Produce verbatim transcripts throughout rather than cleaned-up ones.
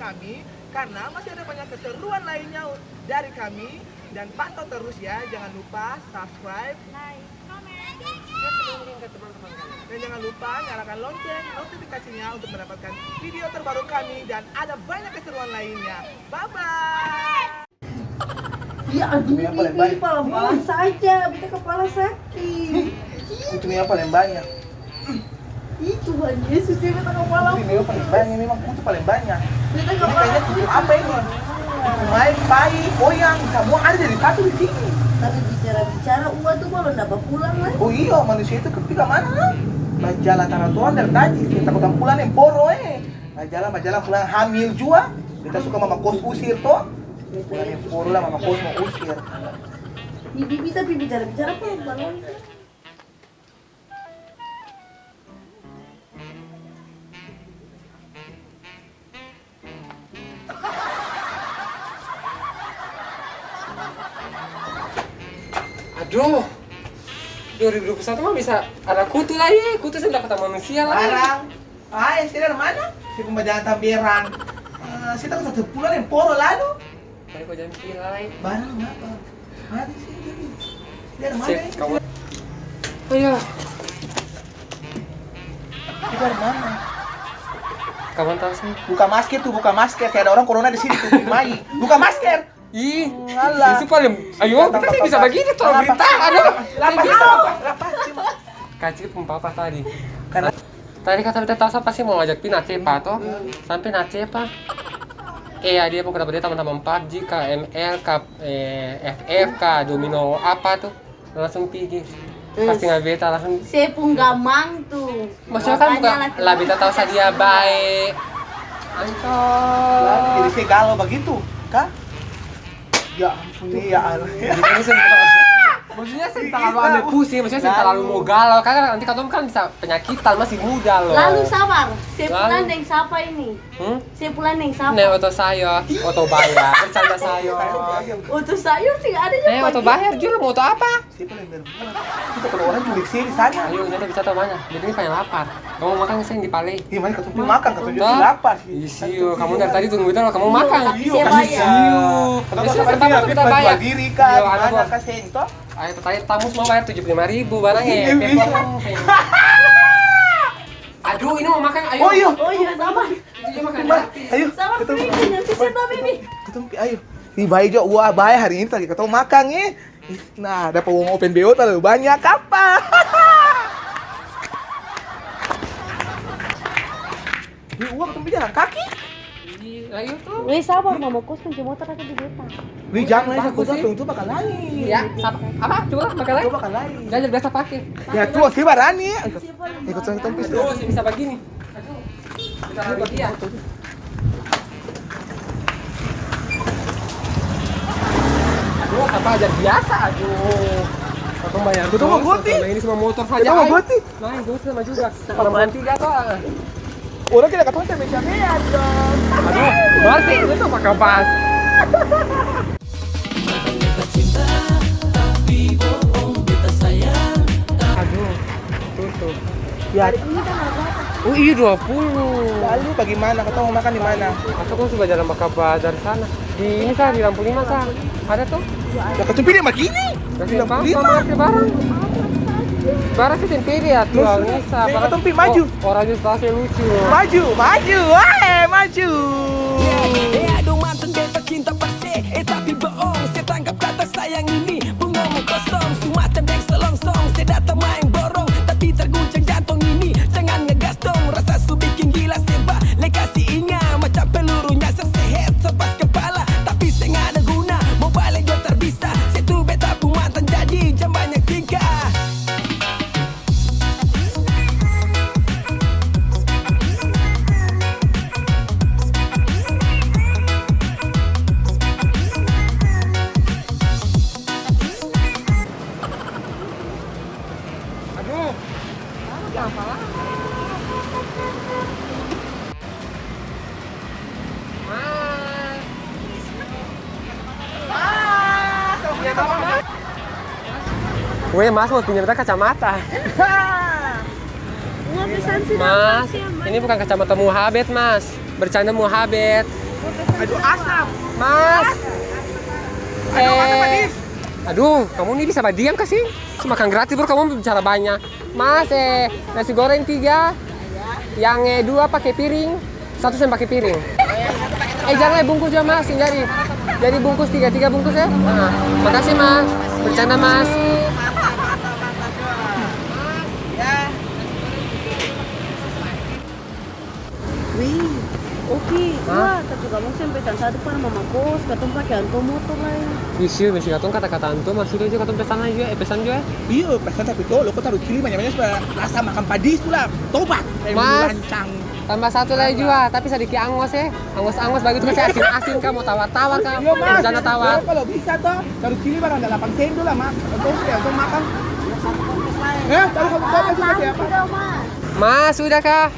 kami, karena masih ada banyak keseruan lainnya dari kami. Dan pantau terus ya, jangan lupa subscribe, like, comment, share, ke teman-teman kalian. Dan jangan lupa nyalakan lonceng notifikasinya untuk mendapatkan video terbaru kami dan ada banyak keseruan lainnya. Bye-bye. Ya aduh, ini pala saja, beta kepala sakit. Kutu yang paling banyak. Ih, Tuhan Yesus, dia beta kepala. Kutu yang paling banyak, memang kutu paling banyak. Beta kepala. Ini kayaknya kutu apa ini? Kutu maeng, pai, koyang, samua ada jadi satu di sini. Tapi bicara-bicara, Ua tuh baru nda bapulang lai. Oh iya, manusia itu pi kamana? Bajalan taruhan dari tadi, minta kotong pulang deng poro, eh. Bajalan, bajalan, pulang hamil jua. Beta suka mama kos usir to. Pulang deng poro lah, mama kos mo usir. Bibi, tapi bicara-bicara apa balong? Aduh, dua ribu dua puluh satu mah bisa ada kutu lai, kutu seng dapat manusia lai. Barang. Ae, se dari mana? Se pung bajalan tamberang. Eh, se takut satu pulang deng poro lalu. Tadi kau jalan pi lai. Barang apa? Mari sini. Dari mana ini? Ayo. Itu dari mana? Kawan tahu sih. Buka masker tuh, buka masker. Kayak ada orang corona di sini tuh, mai. Buka masker. Ih, alah. Itu paling, ayo, kita sih bisa begini tuh, berita, aduh. Lapas, lapas, lapas. Kacil pung papa tadi. Karena tadi kata beta tau sa pasti mau ajak pi Nacepa to, sampe Nacepa. Eh, ya, dia pung kata dia tamang-tamang pabji ka, M L ka, eh, F F ka, domino apa tu, langsung pigi. Pas tinggal beta langsung. Se pung gamang tu. Maksudnya kan bukan lah beta tau sa dia bae. Ancol. Jadi se galau bagitu, ka? Ya ampun, ya Allah. Maksudnya seng terlalu ame pusing, maksudnya seng terlalu mau galau, karena nanti katong kan bisa penyakitan, masih muda loh. Lalu sabar, se pulang deng sapa ini? Hmm? Se pulang deng sapa? Nae oto sayor, oto bayar, bercanda sayor. Oto sayor sih ada. Nae oto bayar, jua mau oto apa? Kita kalau orang culik sini sana. Ayo, nanti bisa tau mana? Beta ini paling lapar. Kamu makan seng di pale? Ih, mari katong pi makan, katong juga lapar. Ih, sio, kamu dari tadi tunggu itu, kamu makan. Iya, kasih sio. Katong bisa bayar. Diri kan, mana kasih itu? Ayo, tadi tamu semua bayar tujuh puluh lima ribu barang ya. Aduh, ini mau makan, ayo. Oh iya. Oh iya, sama. Itu dia makan. Ayo. Sama, Bibi, nanti saya tahu, Bibi. Katong pi, ayo. Ih, bae jo, wah, bae hari ini tadi katong makan, eh. Nah, dapa uang open B O talalu banyak kapa. Ini uang katong pi jalan kaki. Iya, ayo tuh. Weh, sabar, mama kos kunci motor aku di beta. Wih, jangan, aku sih. Itu bakal lain. Ya, sapa? Apa? Coba bakal lain? Coba bakal lain. Jangan biasa pakai. Ya, tuh, sih barani. Ikut saya, ikut saya. Aduh, sih bisa begini. Aduh. Aduh, apa aja biasa, aduh. Katong bayar. Katong mau goti. Ini semua motor saja. Katong mau goti. Main goti sama juga. Perempuan tiga tuh. Orang kita katong cabe-cabean dong. Aduh, masih itu pakai bas. Aduh, tutup. Ya. Oh iya, dua puluh. Lalu bagaimana? Katong mau makan di mana? Atau kong suka jalan bakal bazar sana. Di ini sa, di Lampu Lima sa. Ada tuh. Ya, katong pilih begini. Di Lampu Lima. Barang. Barang sih tempe dia tuh. Katong pi maju. Orang itu pasti lucu. Maju, maju, wae, maju. Eh, aduh, mantan beta cinta pakse. Eh, tapi bohong, se tangkap kata sayang ini. Bungamu kosong, su macam deng selongsong. Se datang maeng borong, tapi terguncang jantong ini. Jangan ngegas dong, rasa su bikin gila seba. Le kasi inga, macam peluru nyasar se headshot pas kepala. Tapi seng ada guna, mo bale jo tar bisa. Se tu beta pung mantan jadi, jang banyak tingkah. Aduh. Mas. Mas, kamu punya apa, Mas? Weh, Mas mau pinjam beta kacamata. Mas, ini bukan kacamata muhabet, Mas. Bercanda muhabet. Aduh, asam. Mas. Aduh, mata eh, pedis. Aduh, kamu ini bisa badiam ka sih? Su makan gratis baru kamu bicara banya. Mas, eh, nasi goreng tiga, yang, eh, dua pake piring, satu seng pake piring. Eh, jangan, eh, bungkus jua, Mas, seng jadi. Jadi bungkus tiga, tiga bungkus, ya. Nah, makasih, Mas. Bercanda, Mas. Wih, oke, hah? Wah, tapi katong seng pesan satu par mama kos, katong pake antua motor lai. Ih, sial, bisi katong kata-kata antua, maksudnya jua katong pesan lai jua, eh, pesan jua, eh. Iyo, pesan tapi tolong, ko taru cili banyak-banyak supaya rasa makang padis tu lah. Tobat, eh, Mas, lancang. Tambah satu lai jua, tapi sadiki angus, eh. Angus-angus bagitu, kasi asin-asin ka, mo tawar-tawar ka. Iyo, Mas. Di sana tawar. Kalau bisa toh, taru cili barang ada delapan sendok lah, Mas. Atau, ya, atau makan. Eh, taru kamu tau juga siapa? Mas, sudah kah?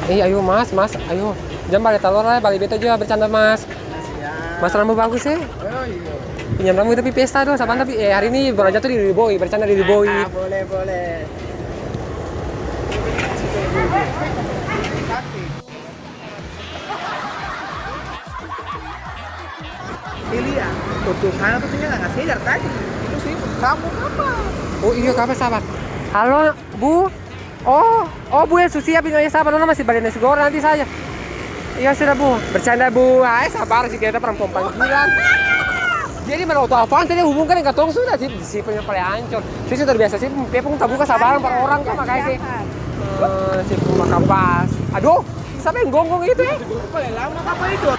Eh, ayo, Mas, Mas, ayo. Jang bale talor lai, bale beta jua bercanda, Mas. Siap. Mas, rambu bagus, eh. Oh, iya. Pinjam rambu tapi pesta dong, saban tapi, eh, hari ini bola jatuh di Boy, bercanda di Boy. Ah, boleh, boleh. Elia, foto sana tuh tinggal nggak sadar tadi. Itu sih, kamu apa? Oh iya, kapan sabar? Halo, Bu. Oh, oh, Bu, ya, su siap ini. Oh, ya, sabar, Nona masih bale nasi goreng, nanti saja. Iya, sudah, Bu. Bercanda, Bu. Ai, sabar sih, kita perempuan panggilan. Jadi, mana oto apaan tadi hubungkan deng katong sudah sih, si punya paling ancor. Sih, sudah biasa sih, dia pun tabuka sabarang per orang tuh, makanya sih. Eh, si pun makapas. Aduh, siapa yang gonggong itu, eh? Paling lama apa itu?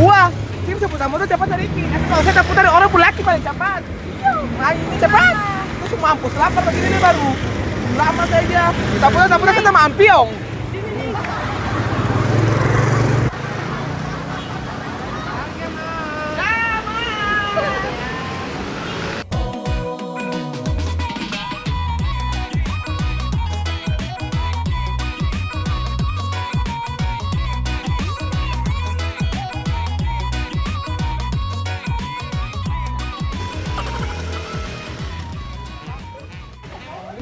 Wah, dia bisa putar motor capat sadiki. Nanti kalau saya tak putar, orang pun laki paling capat. Iya, main ini capat. Terus mampus lapar begini nih baru. Lama saja. Tak putar, tak putar, kita mampir, Ong.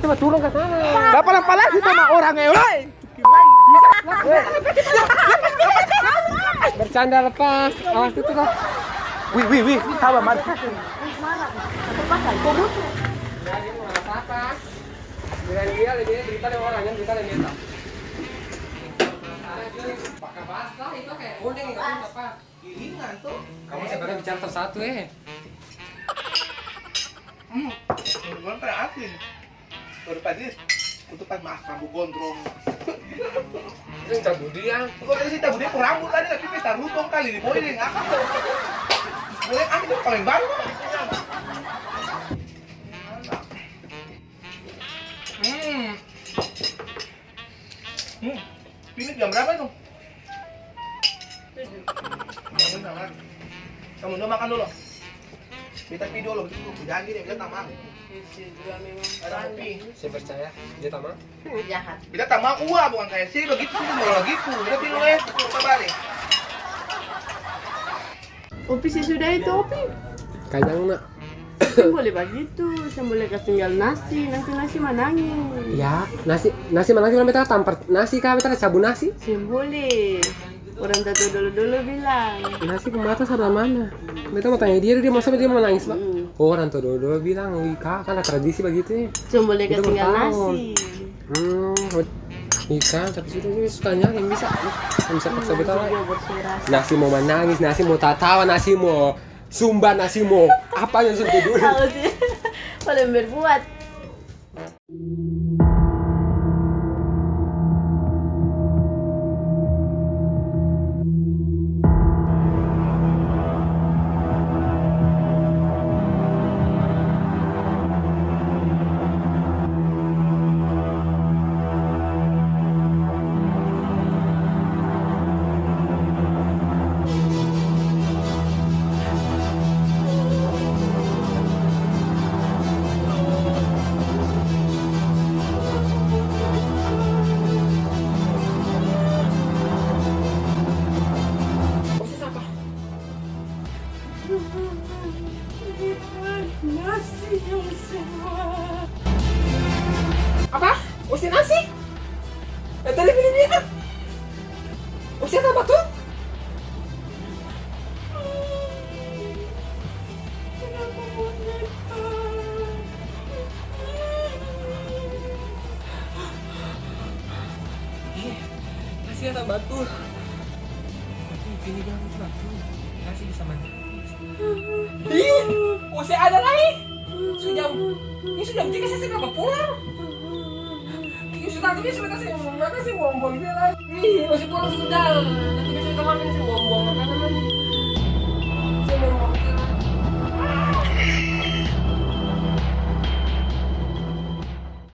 Itu mah turun ke sana. Lah, palang-palang sih sama orang, eh, woi. Bercanda lepas. Awas itu lah. Wih, wih, wih, sabar, Mar. Bilang dia lebih berita deh orang, yang berita deh beta. Pakai basah itu kayak kuning itu apa? Gilingan tuh. Kamu sebenarnya bicara satu-satu, eh. Hmm, menurut gua kan asin. Baru tadi, untuk pas mas rambut gondrong. Itu yang cabut dia. Kok tadi sih cabut dia pung rambut tadi, tapi pesta rutong kali di boy deh, ngakak tuh. Boleh kan itu paling baru. Hmm. Hmm. Ini jam berapa itu? Tujuh. Bangun, Tamang. Kamu dua makan dulu. Beta pi dulu, begitu. Janji deh, beta Tamang. Ada kopi. Saya percaya, dia Tamang. Jahat. Beta Tamang ua, bukan kayak sih begitu, sih mau begitu. Beta pi dulu, eh. Sabar deh. Opi sesudah itu, Opi. Kanyang, Nak. Seng boleh bagitu, seng boleh kas tinggal nasi, nanti nasi manangis. Ya, nasi, nasi manangis, beta tampar nasi ka, beta ada cabu nasi. Seng boleh. Orang tatua dolo-dolo bilang. Nasi pung mata sabla mana? Beta mo tanya dia, dia masa dia manangis, Pak? Hmm. Oh, orang tatua dolo-dolo bilang, ih, Kak, kan ada tradisi bagitu, eh. Seng boleh kas tinggal nasi. Hmm, ika, tapi sudah, sudah, sudah, nyari yang bisa. Yang bisa paksa beta lai. Nasi mo manangis, nasi mo tatawa, nasi mo sumba, nasi mo apa yang sudah dulu. Tahu sih. Paling berbuat. Ini jam berapa? Kasih bisa mati. Ih, masih ada lagi. Su jam, ini su jam tiga, saya seng dapat pulang. Ih, su nanti bisa mata seng, mata seng buang-buang dia lagi. Ih, masih pulang sudah. Nanti bisa kamar seng buang-buang makanan lagi.